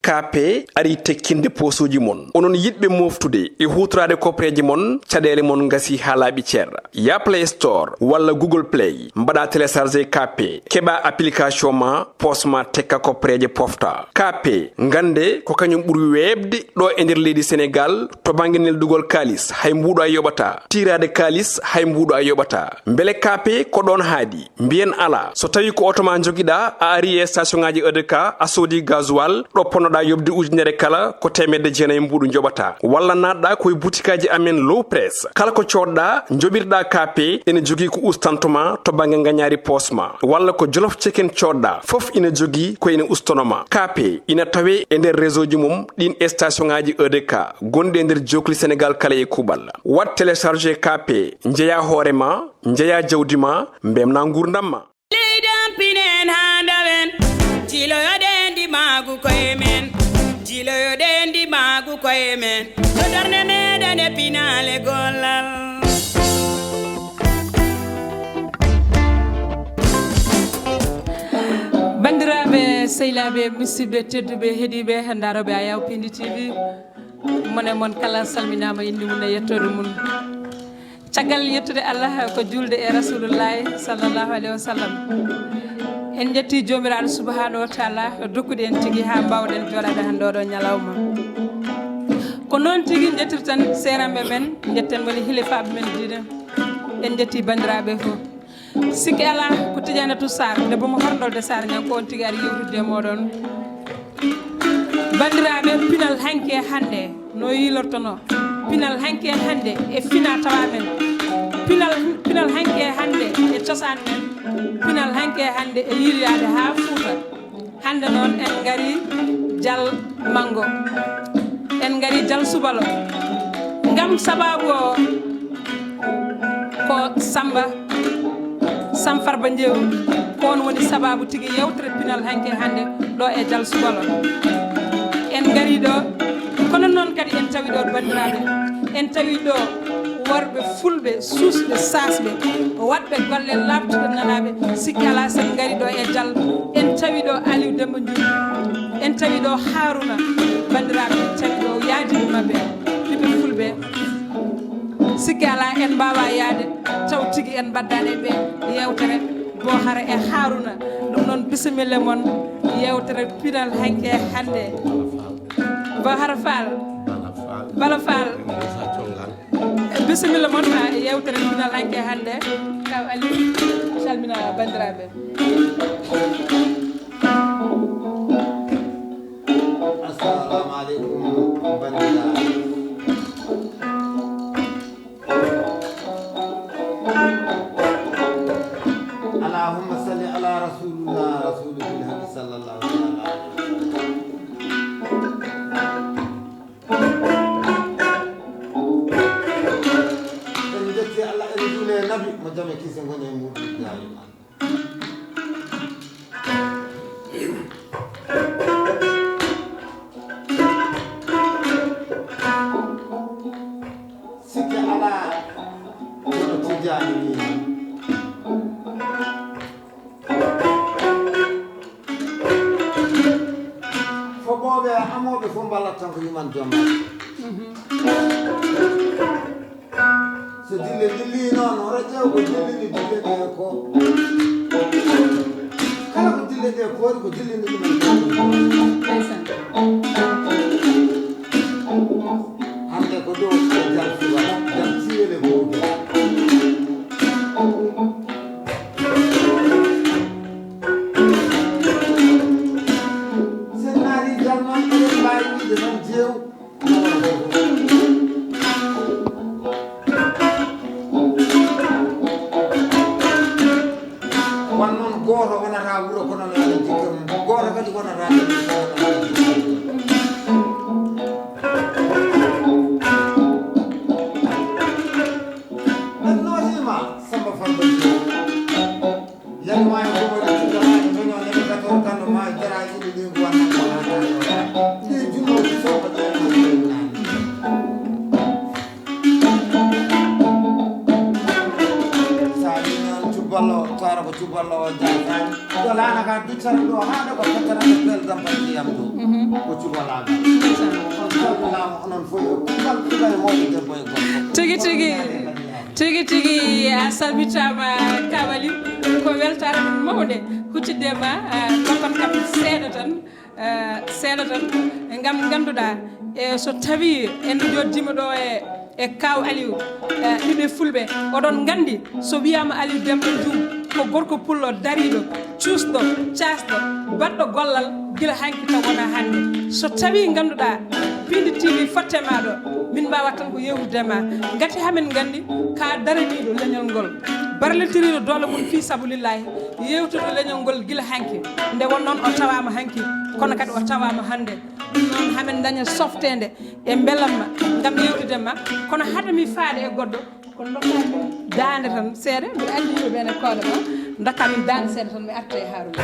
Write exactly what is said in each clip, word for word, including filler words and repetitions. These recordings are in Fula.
K P ari tekkinde poosuuji mon. Onon yiɗɓe mooftude e huutoraade kopreeje mon, caɗeele mon ngasi haa laaɓi cer. Ya Play Store walla Google Play, mbaɗa télécharger K P, keɓa application ma, poos ma tekka kopreeje pofta. K P, ngannde ko kañum ɓuri weeɓde ɗo e nder leydi Senegaal to bannge neldugol kaalis, hay mbuuɗo a yoɓata. Tiiraade kaalis, hay mbuuɗo a yoɓata. Mbele K P ko ɗoon haaɗi? Mbiyen alaa. So tawii ko oto ma njogiɗaa, a ari e station ŋaaji E D K, a soodi gasoil, ɗo ponnoɗaa yoɓde ujunere kala, ko teemedde jeenayi mbuuɗu njoɓataa. Walla naatɗaa ko e butikaaji amen Low Press. Kala ko coodɗaa, njoɓirɗaa K P, ene jogii ko ustanto ma to bannge ngañaari poos ma. Walla ko Jolof Chicken coodɗaa, fof ina jogii ko ina ustono ma. K P ina tawee e nder réseau ji mum ɗiin e station ŋaaji E D K gonɗi e nder jookli Senegaal kala e kuuɓal. Waɗ télécharger K P, njeyaa hoore ma, njeyaa jawdi ma, mbemnaa nguurndam ma. Leydi am pinen haa ndawen, jiloyoɗen ndimaagu koye men, jiloyoɗen ndimaagu koye men, to darnde meɗen e pinaale gollal. Banndiraaɓe, sehilaaɓe, musidɓe tedduɓe, heɗiiɓe, ndarooɓe Ayaw Pindi T V, mon e mon kala salminaama, innde mum e yettoode mum. Caggal yettude Allah ko juulde e Rasulullahi sallallahu alaihi wasallam, en njetti Joomiraaɗo subhanahu wa taala dokkuɗo en tigi haa mbaawɗen jooɗaade hannde oɗo ñalawma. Ko noon tigi njettirten seeranɓe men, njetten woni hilifaaɓe men diine. En njetti banndiraaɓe fof. Sikke alaa ko Tidiane Atou Sarr, debbo mo Horndolde Sarr Ñaŋ, ko on tigi ari yewtidde e mooɗon. Banndiraaɓe, pinal hanki e hannde no yiilortonoo. Pinal hanki e hannde e fina tawa men. Pinal, pinal hanki e hannde e cosaan men. Pinal hanki e hannde e yiiloyaade haa Fuuta. Hannde noon en ngari Jal Manngo. En ngari Jal Subalo. Ngam sabaabu o ko Samba Sam Farba Njeewu, ko on woni sabaabu tigi yewtere pinal hanki e hannde ɗo e Jal Subalo. En ngari ɗo, kono noon kadi en tawi ɗo banndiraaɓe, en tawi ɗo worɓe fulɓe, suusɓe, saasɓe, waɗɓe golle laaɓtuɗe nanaaɓe. Sikke alaa, sen ngari ɗo e Jal, en tawi ɗo Aliou Demba Diouf, en tawi ɗo Haruna, banndiraaɓe, en tawi ɗo yaadiiɓe maɓɓe, ɓiɓɓe fulɓe. Sikke alaa, en mbaawaa yahde taw tigi en mbaddaani e ɓe yewtere. Bo Hara e Haruna, ɗum noon, bisimilla mon, yewtere pinal hanki e hannde. Bo Hara Fall, Bala Fall, bisimilla mon, ha, e yewtere pinal hanki e hannde. Kaw Aliou, calmina banndiraaɓe. Assalamu aleykum, banndiraaɓe. Allahumma salli ala rasulillah, rasulil haqi sallallahu ta'ala alayhi wa sallam. En njetti Allah, en juule Nabi mo jam e kiise ngoni e muɗum daiman. Sikke alaa, kono Tijani ni. Fobooɓe e amooɓe fof mballat tan ko yuman joom. So dille lilli noon, hoto ƴeew ko dillini dille ɗe ko. Kala ko dille ɗe koori ko dillini ɗum. Ndeysaan. Hannde ko ɗo e Jal Suba, Jal Siyele Boubacar. Sen naati Jal noon, eɗen mbaawi wiide tan jeew. Wan noon, gooto wonata wuro kono no ala jikke mum, gooto kadi wonata kadi kono no ala jikke mum. En nootiima Samba Farba Diop. Yalima e goma de tuta ma e ngonyo ne ka to kan ma jara yi ni ni gwa na ko na na. Ni jumo so ko de na. Sa ni nan tubalo, tara ko tubalo o jatan. Ko la na ka du tara do ha do ko tara ko pel dam pa ni yam do. Ko tuba. Onon fof yo kuuɓal, kuuɓal mawɗo debbo e gorko. Tigi, tigi. Tigi, tigi, a salmitaama, Kaw Aliou. Ko weltaare men mawnde huccitde e ma, ah, ndokkon kam seeɗa tan, ah, seeɗa tan, ngam ngannduɗaa, e so tawii en njooɗdiima ɗo e, e Kaw Aliou, ah, ɓiɓɓe fulɓe, oɗon nganndi, so wiyaama Aliou Demba Dioum, ko gorko pullo dariiɗo, cuusɗo, caasɗo, baɗɗo gollal gila hanki taw wonaa hannde. So tawii ngannduɗaa Piindi T V fotte ma ɗo, min mbaawat tan ko yeewtude ma. Ngati hamin nganndi ka daraniiɗo leñol ngol, barlitiriiɗo doole mum fii sabu lillaahi, yeewtude leñol ngol gila hanki. Nde won noon o tawaama hanki, kono kadi o tawaama hannde. Ɗum noon hamin daña softeende e mbelamma ngam yeewtude ma. Kono hade mi faade e goɗɗo, ko ndokkaa min daande tan seeɗa, mi anndi yimɓe ɓe ne kooɗa ma, ndokkaa min daande seeɗa tan mi arta e Haaruna.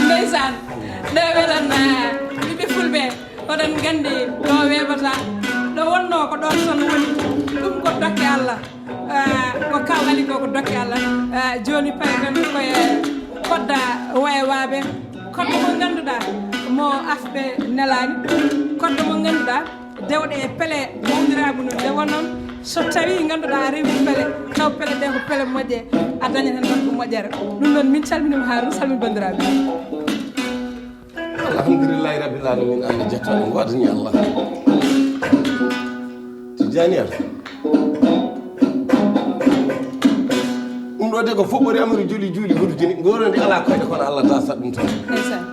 Ndeysaan, ɗo welan, ah, ɓiɓɓe fulɓe, oɗon nganndi ɗo weɓata, ɗo wonnoo ko ɗon tan woni, ɗum ko dokke Allah. Ah, ko Kaw Aliou ko, ko dokke Allah. Ah, jooni payen koye kodda wayewaaɓe, kodda mo ngannduɗaa mo afɓe nelaani, kodda mo ngannduɗaa dewɗe e pele mawniraagu no nde won noon. So tawii ngannduɗaa a rewi pele, taw pele ɗe ko pele moƴƴe, a dañat heen tan ko moƴƴere. Ɗum noon min calminiima Haaruna, salmin banndiraaɓe. Alhamdulillahi rabbil alamin, Allah jettaama, waadani Allah. Tijjaani am. Ɗo de ko fuɓɓori amiri juli juuli hurujini, ngorodi ala koyɗe kono Allah dasat ɗum tan. Ndeysaan.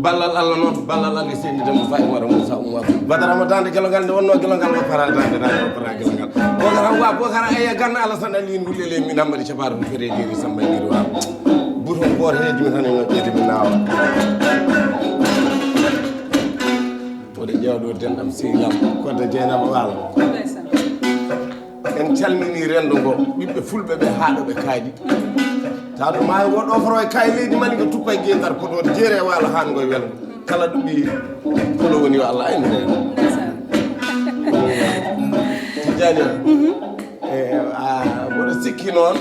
Ballal Allah noon, ballal Allah e seydi Demba Faye Mara Moussa Oumar Badara mo dande gelongal nde wonno gelongal ko para dande dande ko para gelongal. Bokara wa bokara eya ganna Allah san alin wulle le min hammadi cabaro ko fere jeri samba jeri wa. Buto goto he jimi tan no ƴeeti mi nawa. Wode ƴewdo den am sey lam ko de jeynaba wala. Ndeysaan. En calmini rendo ngo ɓiɓɓe fulɓe ɓe haa ɗo ɓe kaaɗi. Tato maayo ngo ɗoforo e kaye leydi mali ngo tuppa e geedar koto jeere waalo haan ngo welngo kala ɗuɓi kolo woni yo allah aynu rendo. Ndeysaan. Tijani on e a mboɗo sikki noon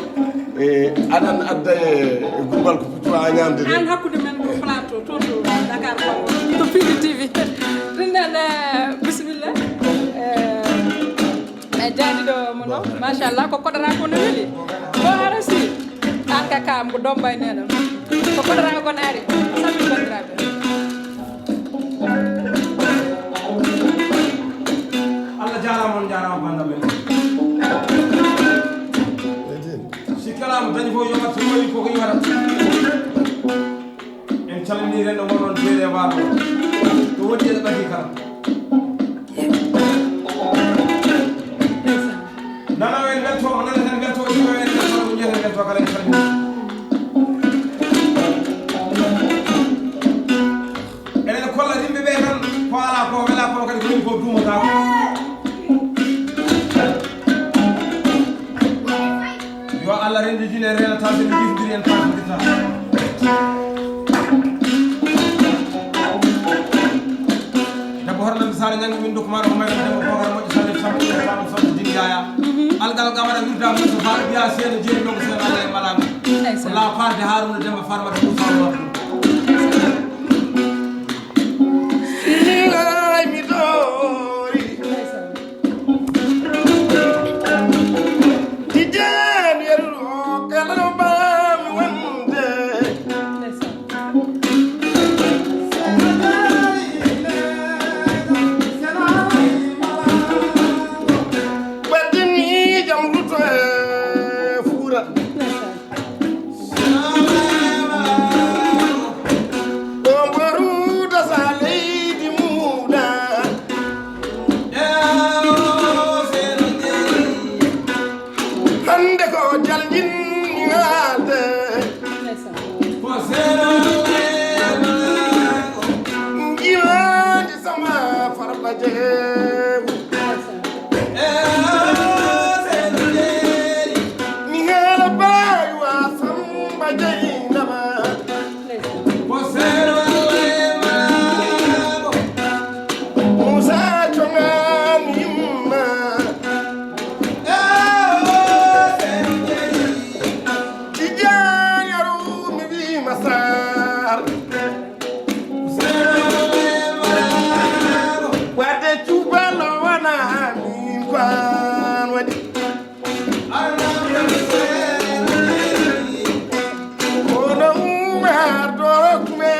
e aɗan adda e gurbal ko puccu a ñamde de. An hakkude men ko plateau to to Dakar ko to Fidi T V. Ɗum ɗon bisimilla. E jaaɗiɗo mo ɗo machallah ko koɗora ko no weli ko ara si an ka kam ko dombay nena ko koɗora ko naari salmi bandiraɓe. Allah jarama on jarama banda men sikkalama dañi fof yoɓat so waɗi koko yoɓata. En calmini rendo ngon noon jeere waalo to woɗɗi eɗe ɓaki kala. Nana en welto nana en welto iwa en welto ko jeere welto kala en calmini. Eɗen kolla yimɓe ɓe tan ko ala ko wela kono kadi ko woni ko duumotako. Yo allah renndidin en renata so en jifdiri en takodirta. Debbo hoto nande sare ñangi min dokkuma ɗo ko mayɗo debbo bokara moƴƴo sande samɗo fama soɓo din yaya. Algal gamara wirda musa faɗo biya seeɗa jeeri ɗo ko seeɗa ala e malanga. Ko la parde haruna demba farmata musa o wabdu. Sinilay mi ɗoori. Tijjani yeruɗo kala no mbami wonde. Baddini jam luto e fuurat. Ko mbaruda sa leydi muɗa. Hande ko jaljinni haalde. Jiwandi sama farba jeewu. Mi haala bawi wa samba jeynaba. Musa congan yimma. Tijjani aru mi wi masar. Wadde cubalo wana min kwan wadi. Kono umar dokume.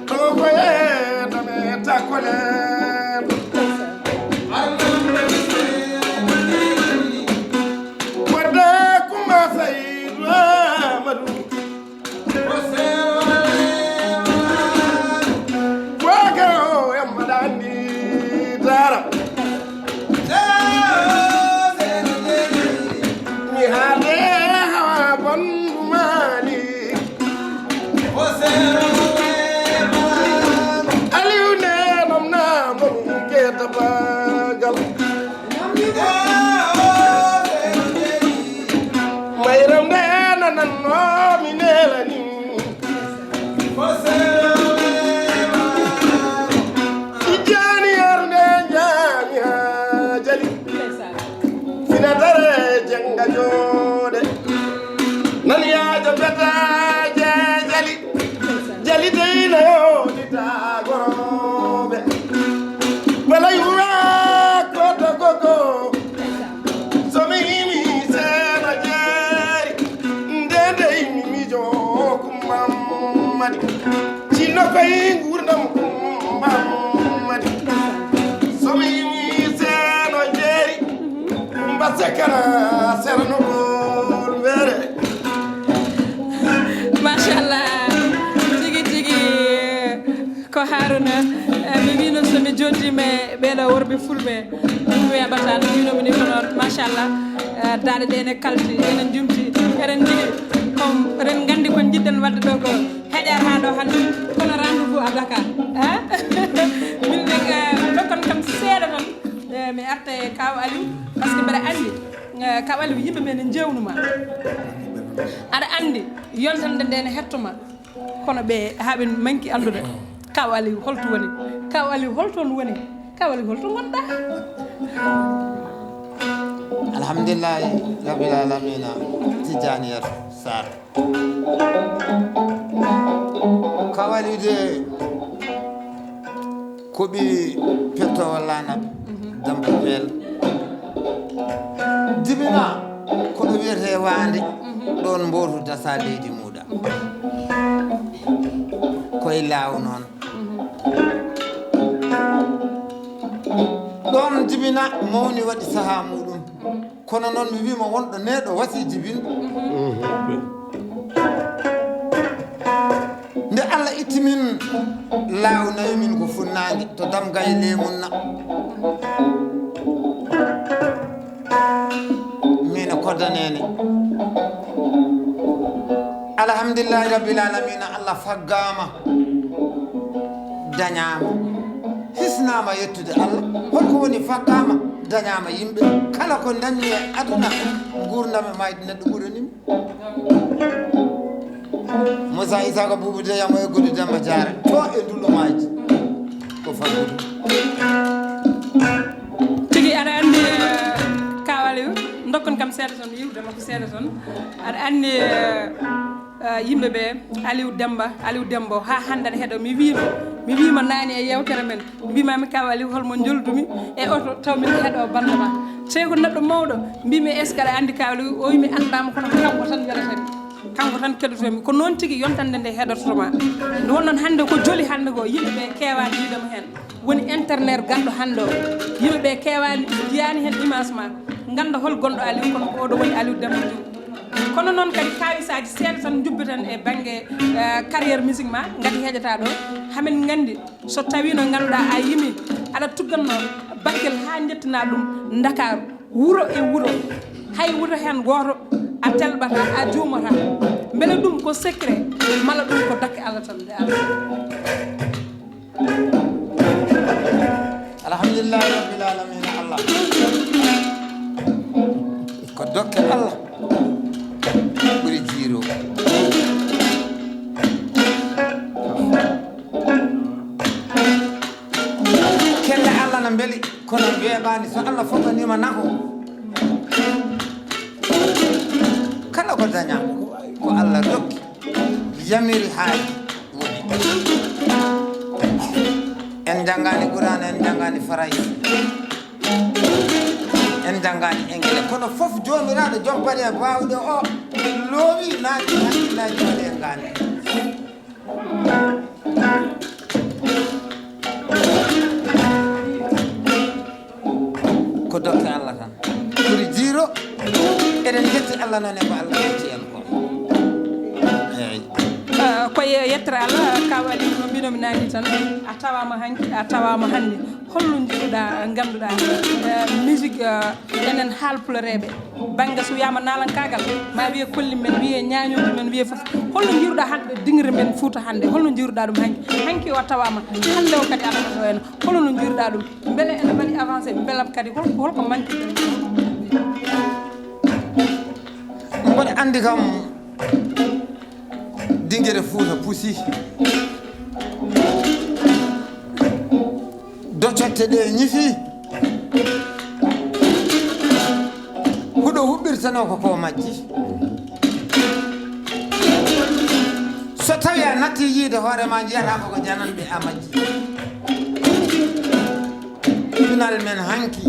Ko koye tame takole. Wadde kuma saydu amadu. Wagaro yamma dandi dara. Mi hade hawa bandu mali. Aliou ne nom na mo ke tabagal. Mayram de nanan no mi nelani. Tijjani arde jamiha jali. Sina dare jenga jode. Nan ya jabata jali. Jali dai na yo ni ta gorobe. Wala yuwa ko to gogo. So mi yimi seeɗa jeeri ndende yimi mijo kumammadi. Sinno koye nguur Mammadi, so mi yimi seeno jeeri, mbasse kala sera no gol mbere. Machallah, tigi tigi ko Haruna. Eh, mi wino so mi joddiima e ɓeeɗo worɓe fulɓe, ɗum wiyabata no wino mi ni ko noon. Machallah, eh, daaɗe ɗe ene kalti, ene njumti, eɗen njiɗi, comme eɗen nganndi ko njiɗɗen waɗde ɗo ko heƴataa ɗo hannde, kono rendez-vous à Dakar, hein? Min ne, eh, ndokkon kam seeɗa tan, eh, mi arta e Kaw Aliou, parce que mbeɗa anndi, eh, Kaw Aliou, yimɓe ɓe ne njeewnu ma. Aɗa anndi, yontande nde ne hetto ma. Kono ɓe, haa ɓe manki anndude. Kaw Aliou, holto woni? Kaw Aliou, holto on woni? Kaw Aliou, holto ngonɗa? Alhamdulillahi Rabbil Alamina, Tijjaniyat Sarr. Kawaliwde ko ɓi pettowol laana, dampapel. Dibina ko ɗo wiyetee Waande, ɗoon mbootu dasa leydi muuɗa. Koye laaw noon. Ɗoon jibina mawni waɗi sahaa muuɗum. Kono noon mi wiima wonɗo neeɗo wasi jibin. Nde Allah itti min laaw nawi min ko funnaange to Damga e Leemunna. Min e koddaneene. Alhamdulillahi Rabbil Alamina, Allah faggaama, dañaama, hisnaama yettude Allah. Holko woni faggaama, dañaama yimɓe? Kala ko dañmi e aduna, nguurndam e maayde neɗɗo ɓuranimi. Moussa Issaka Boubou Deyamo e Godi Demba Diarra to e Ndulumaaji ko faggudu. Tigi aɗa anndi, eh, Kaw Aliou, ndokkon kam seeɗa toon, yiwde makko seeɗa toon. Aɗa anndi, eh, eh, yimɓe ɓe, Aliou Demba, Aliou Dembo, haa hannde aɗa heɗo. Mi wiino, mi wiima naani e yeewtere men, mbiimaami Kaw Aliou holmo njoldumi e oto, taw min heɗo bannda ma. Tawi ko neɗɗo mawɗo, mbiimi, est-ce que aɗa anndi Kaw Aliou? O wiimi, anndaama, kono ko kanko tan welatami. Kanko tan keɗotomi. Ko noon tigi yontande nde heɗototo ma. Nde wonnoon hannde ko joli hannde ko, yimɓe ɓe keewaani yiide mo heen. Woni internet garɗo hannde o. Yimɓe ɓe keewaani, njiyaani heen image ma. Ngannda hol gonɗo Aliou, kono ko oɗo woni Aliou Demba Diouf. Kono noon kadi kawisaaji seeɗa tan njubbeten e bannge, eh, carrière musique ma, ngati heƴata ɗo. Hamin nganndi so tawiino ngannduɗaa a yimi, aɗa tugganno bakkel haa njettinaa ɗum Ndakaaru. Wuro e wuro, hay wuro heen gooto a telɓata, a juumata. Mbele ɗum ko secret, mala ɗum ko dokke Allah tan, nde Allah. Alhamdulillahi Rabbil Alamina, Allah. Ko dokke Allah ɓuri jiiro. Kelle Allah na mbeli, kono weeɓaani. So Allah fokkaniima nako, kala ko dañaa, ko Allah rokki, yamiri haali woni. En njanngaani Qur'aana, en njanngaani Farayse, en njanngaani Engele, kono fof Joomiraaɗo joom baɗe baawɗe o loowi, naati hakkillaaji waɗe ngaani. Ko dokke Allah tan. Ɓuri jiiro, eɗen njetti Allah noon e ko Allah yetti en ko. Eeyi. Ah, ko ye-, yettere Allah, Kaw Aliou, no mbinomi naani tan, a tawaama hanki, a tawaama hannde. Holno njiiruɗaa, ngannduɗaa, eh, musique, eh, enen haalpulareeɓe? Bannge so wiyaama naalankaagal, ma wiye kolli men, wiye ñaañooji men, wiye fof. Holno njiiruɗaa hannde dingre men Fuuta hannde? Holno njiiruɗaa ɗum hanki? Hanki o tawaama, hannde o kadi aɗa ɗo en. Holno njiiruɗaa ɗum? Mbele ene mbaɗi avancé? Mbela kadi hol-, holko manki? Mboɗo anndi kam, dingere Fuuta pusi. Docotte ɗe ñifi. Huɗo huɓɓirtanoo ko ko majji. So tawi a natti yiide hoore ma, njiyata ko ko jananɓe a majji. Pinal men hanki.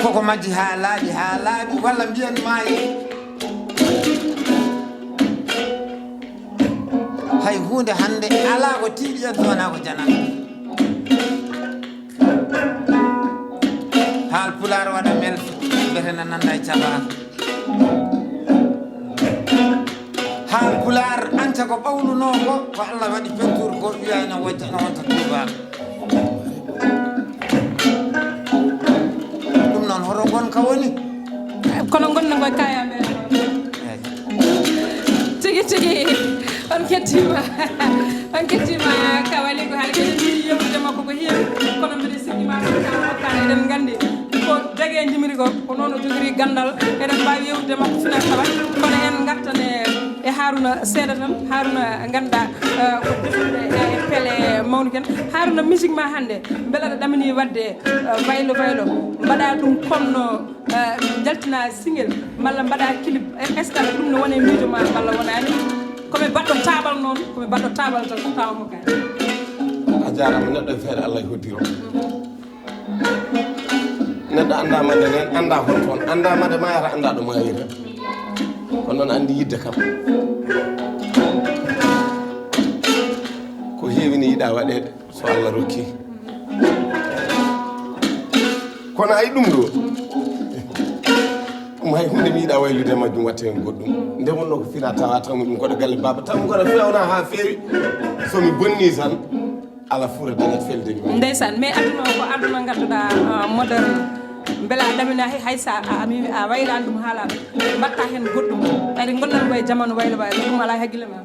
Koko majji haa laaɓi, haa laaɓi, walla mbiyen maayi. Ay huunde hannde alaa ko tiiɗi en so wonaa ko jananɓe. Haal Pulaar waɗa mel, mbete na nannda e cabaaka. Haal Pulaar, anta ko ɓawlunoo ko, ko Allah waɗi pentuur ko, wiya ina wonta, ina wonta tuubaaɓe. Ɗum noon, hoto ngonka woni? Kono ngonka ngo kaya men. Eey. Tigi, tigi, on kettiima. On kettiima, Ka Wali, ko haali kadi mbiyi yewtude makko ko heewi, kono mbiɗa sikki ma ko kala hokkano, eɗen nganndi ko dege jimiri ko, ko noon o jogiri ganndal, eɗen mbaawi yewtude makko fina tawa, kono en ngartan e, e Haruna seeɗa tan, Haruna ngannduɗaa, eh, ko deftude e, e pele mawni ken. Haruna, musique ma hannde, mbela aɗa ɗamini waɗde, eh, vaylo vaylo, mbaɗa ɗum comme no, eh, jaltina single, malla mbaɗa clip, est-ce que ɗum no woni e miijo ma, malla wonaani? Ko mi baɗɗo taaɓal noon, ko mi baɗɗo taaɓal tan, tawa mo kay. A jaaraama, neɗɗo e feere Allah e hoddiro. Neɗɗo anndaa mande nen, anndaa hol toon, anndaa mande maayata, anndaa ɗo maayirta. Kono noon anndi yidde kam. Ko heewi ne yiɗaa waɗeede, so Allah rokki. Kono ay ɗum ɗo, ɗum hay huunde mi yiɗaa waylude e majjum, watte heen goɗɗum. Nde wonnoo ko fina tawa, taw ɗum ko ɗo galle baaba, taw ɗum ko ɗo feewna haa feewi. So mi bonnii tan, ala fura dañat felde ɗum. Ndeysaan, mais aduna o ko aduna ngannduɗaa, ah, moderne. Mbela a ɗamina hay, hay sa a, a, mi, a waylaani ɗum haalaaɓe. Mbaɗta heen goɗɗum. Kadi ngonɗen ko e jamanu waylo waylo. Ɗum alaa e hakkille ma.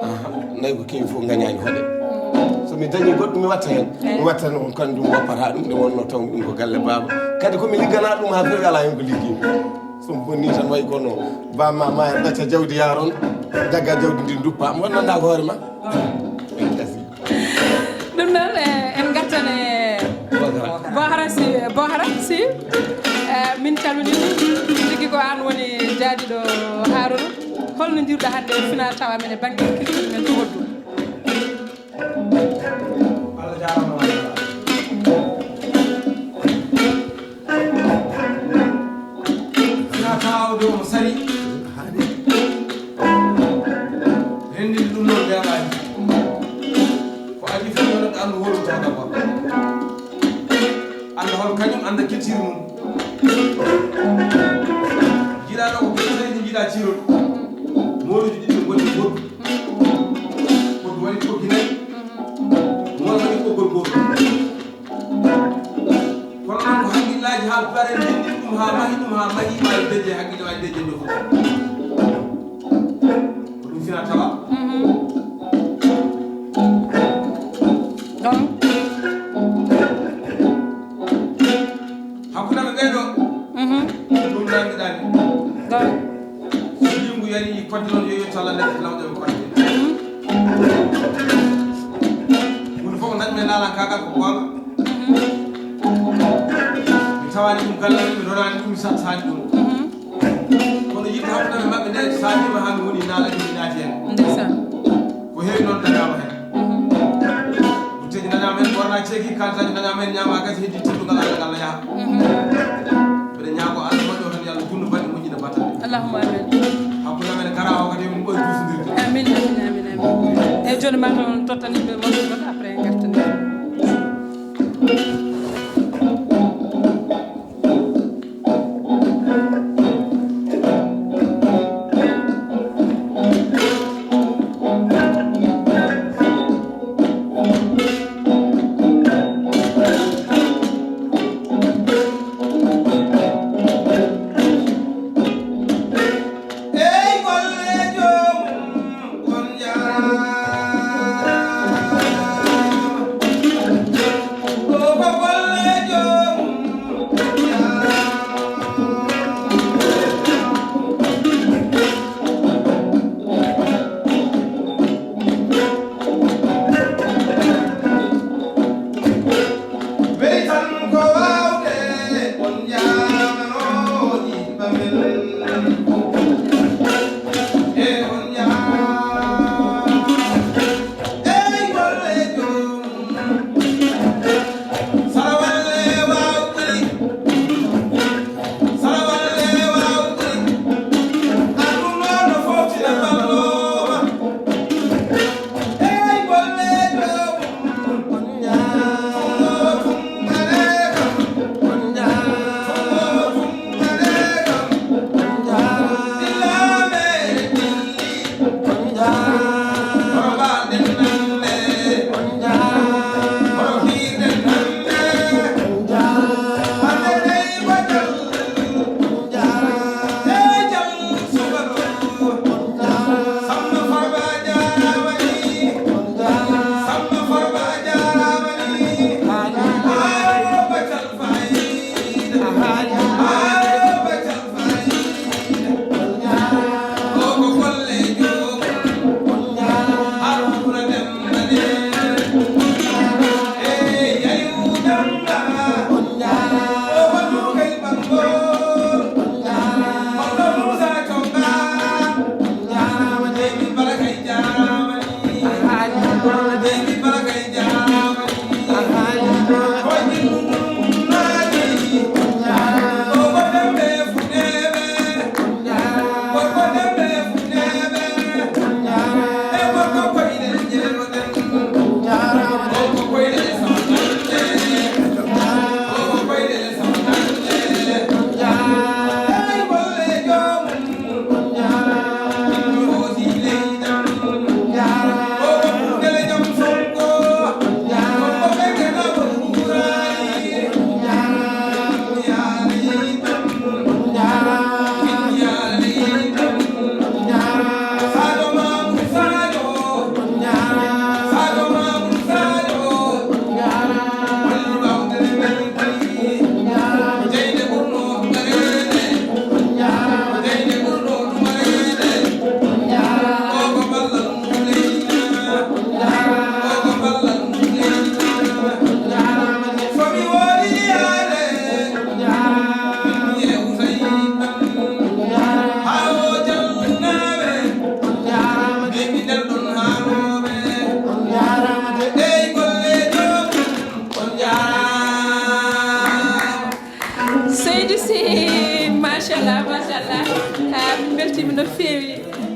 Aha, nayi ko kewi fof ngañaani hoɗe. So mi dañi goɗɗum mi watta heen. Eh. Mi watta heen on kanjum woppata ɗum nde wonnoo taw ɗum ko galle baaba. Kadi ko mi liggana ɗum haa feewi alaa heen ko liggi. So mi bonni tan wayi kono bamma ma en ɗacca jawdi yaron. Jagga jawdi ndi duppa. Mo nanda ko hoore ma. Ɗum noon, eh, en ngartan e Bohara si, Bohara si. Eh, min calminii ɗum. Tigi ko aan woni jaadiɗo Haruna. Holno njirɗa hannde e fina tawa men e bannge culture men to Hoddu? Allah jaaraama, machallah. Fina tawa ɗo mo sari. Renndinde ɗum noon weeɓaani. Ko adii fof yo neɗɗo anndu wonde tawa ɗaɓɓa. Annda hol kañum, annda culture mum. Jiiɗaa ɗo ko culture ɗi njiiɗaa ciirol. Mooluuji ɗiɗi no ngondi goɗɗum. Goɗɗum waɗi ɓoggi nayi. Mool waɗi ɓoggol gootol. Kono noon ko hakkillaaji haa bare ndenndi ɗum haa mahi ɗum haa mahi maa dejje hakkille waɗi dejje ɗo fof. Ko ɗum fina tawa. Mhm. Donc. Hakkunde maɓɓe ɓee ɗo. Mhm. Ɗum nangiɗaani. Donc. So liingu yari kodde noon yo yetto Allah nder lawɗe ko kodde. Mhm. Huunde fof ko dañmi e naalan kaagal ko goonga. Mhm. Mi tawaani ɗum galle, mi ronaani ɗum, mi sattaani ɗum. Mhm. Kono yiɗde hakkunde maɓɓe nde saɗiima haa mi woni naalaɗi mi naati heen. Ndeysaan. Ko heewi noon dañaama heen. Mhm. Butteeji dañaama heen, ɓornaa ceeki, kalitaaji dañaama heen, ñaamaa gasi, heddi teddungal Allah ngal yaha. Mhm. Mbeɗa ñaago Allah moƴƴo tan, yo Allah junnu baɗɗe moƴƴina battane. Allahumma amin. Hakkunde amen e Kara o kadi emin ɓooyi duusondirde. Amin, amin, amin, amin. Eeyi, jooni maa toon totten yimɓe moƴƴo goɗɗo, après ngarten. Ey golle joomum, on njaaraama.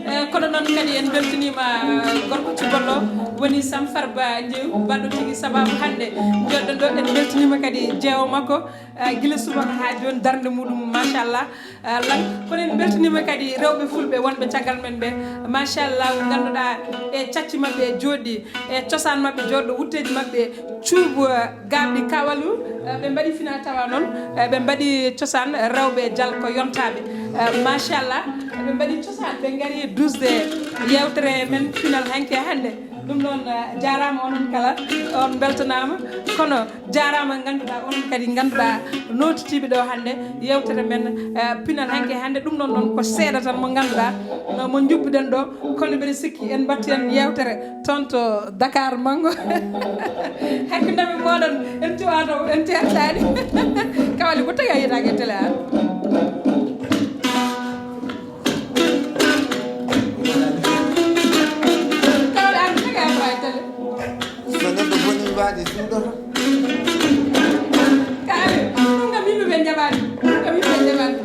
Eh, kono noon kadi en mbeltaniima, eh, gorko cuballo woni Sam Farba Jeew, baɗɗo tigi sababu hannde njooɗɗen ɗo. En mbeltaniima kadi jeewo makko, eh, gila subaka haa jooni, darnde muɗum machallah, eh, lan. Kono en mbeltaniima kadi rewɓe fulɓe wonɓe caggal men ɓe, machallah, ɓe ngannduɗaa e cacci maɓɓe e jooɗi, e cosaan maɓɓe jooɗo, wutteeji maɓɓe cuubu, eh, gaaɓɗi kawalu, eh, ɓe mbaɗi fina tawa noon, eh, ɓe mbaɗi cosaan rewɓe jal ko yontaaɓe. Eh, machallah, ɓe mbaɗi cosaan, ɓe ngari e duusde yeewtere men pinal hanki e hannde. Ɗum noon, eh, jaaraama onon kala, on mbeltanaama. Kono jaaraama ngannduɗaa, onon kadi ngannduɗaa nootitiiɓe ɗo hannde yeewtere men, eh, pinal hanki e hannde. Ɗum noon noon ko seeɗa tan mo ngannduɗaa, no mo njuppuɗen ɗo, kono mbeɗa sikki en mbatti en yeewtere toon to Dakar Mango. Hakkunde men mooɗon, en cuwaato, en teertaani. Kawali, ko tagi a yetaake e télé an? Kawali, an ko tagi a faa e télé? So neɗɗo boni mbaadi suuɗoto. Kaale, ɗum kam yimɓe ɓe njaɓaani. Ɗum kam yimɓe ɓe njaɓaani.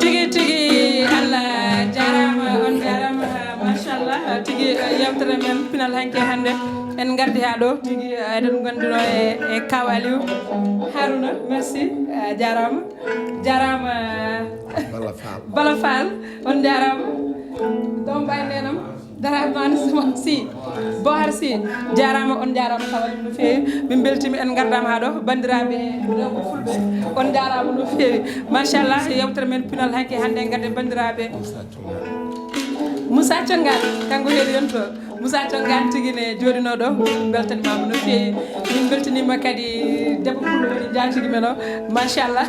Tigi tigi, Allah jaaraama, on jaaraama, machallah. Tigi, eh, yewtere men pinal hanki hannde, en ngardi haa ɗo. Tigi, eh, eɗen ngonduno e, e Kaw Aliou Harouna. Merci, eh, jaaraama. Jaaraama, Bala Fall. Bala Fall, on jaaraama. Doom Baye Nenam. Dara Abdourahmane Souma Sy, Bohar Sy, jaaraama, on jaaraama, kawali no feewi. Min mbeltiima en ngardaama haa ɗo, banndiraaɓe rewɓe fulɓe, on jaaraama no feewi. Machallah, yewtere men pinal hanki hannde, ngadde banndiraaɓe. Moussa Thiongal, kanko heɗi on to. Moussa Thiongal tigi ne jooɗinoo ɗo, min mbeltaniima mo no feewi. Min mbeltaniima kadi Debbo pullo woni jaatigi men o, machallah.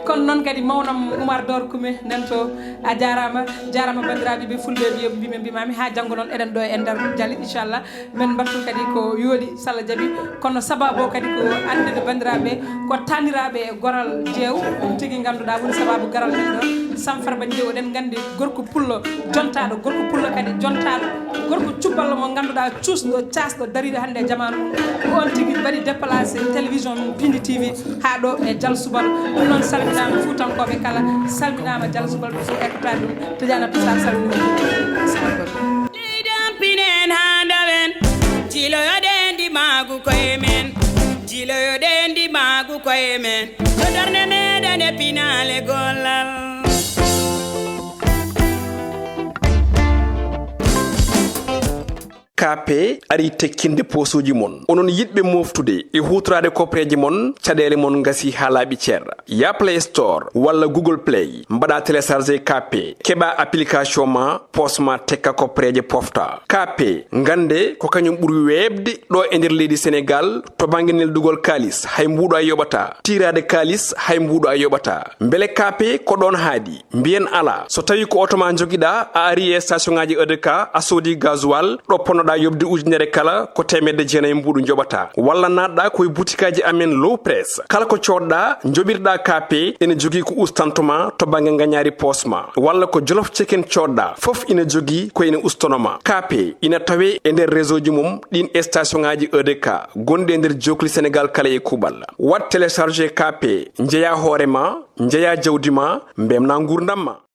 Kono noon kadi mawnam Oumar Dor Kume nan to, a jaaraama. Jaaraama banndiraaɓe ɓe fulɓe, mbiye mbimen mbimami haa janngo noon eɗen ɗo e nder jali, inchallah. Men mbattu kadi ko yooɗi, salla jaɓi. Kono sababu o kadi ko anndude banndiraaɓe ko taniraaɓe e goral jeew, ɗum tigi ngannduɗaa woni sababu garal men ɗo. Sam Farba Jeew, oɗen nganndi gorko pullo jontaaɗo, gorko pullo kadi jontaaɗo, gorko cubballo mo ngannduɗaa cuusɗo, caasɗo, dariiɗo hannde e jamaanu mum. Ko on tigi waɗi déplacé télévision mum Pindi T V haa ɗo e Jal Subal. Ɗum noon salminaama Fuutankooɓe kala, salminaama Jal Subal ɓe fof ekkataade ɗum. Tidiane Abdou Sarr salminaama. Leydi am pinen haa ndawen, jiloyoɗen ndimaagu koye men, jiloyoɗen ndimaagu koye men, so darnde meɗen e pinaale gollal. K P ari tekkinde poosuuji mon. Onon yiɗɓe mooftude e huutoraade kopreeje mon, caɗeele mon ngasi haa laaɓi cer. Ya Play Store walla Google Play, mbaɗa télécharger K P, keɓa application ma, poos ma tekka kopreeje pofta. K P, ngannde ko kañum ɓuri weeɓde ɗo e nder leydi Senegaal to bannge neldugol kaalis, hay mbuuɗo a yoɓata. Tiiraade kaalis, hay mbuuɗo a yoɓata. Mbele K P ko ɗoon haaɗi? Mbiyen alaa. So tawii ko oto ma njogiɗaa, a ari e station ŋaaji E D K, a soodi gasoil, ɗo ponnoɗaa yoɓde ujunere kala, ko teemedde jeenayi mbuuɗu njoɓataa. Walla naatɗaa ko e butikaaji amen Low Press. Kala ko coodɗaa, njoɓirɗaa K P, ene jogii ko ustanto ma to bannge ngañaari poos ma. Walla ko Jolof Chicken coodɗaa, fof ina jogii ko ina ustono ma. K P ina tawee e nder réseau ji mum ɗiin e station ŋaaji E D K gonɗi e nder jookli Senegaal kala e kuuɓal. Waɗ télécharger K P, njeyaa hoore ma, njeyaa jawdi ma, mbemnaa nguurndam ma.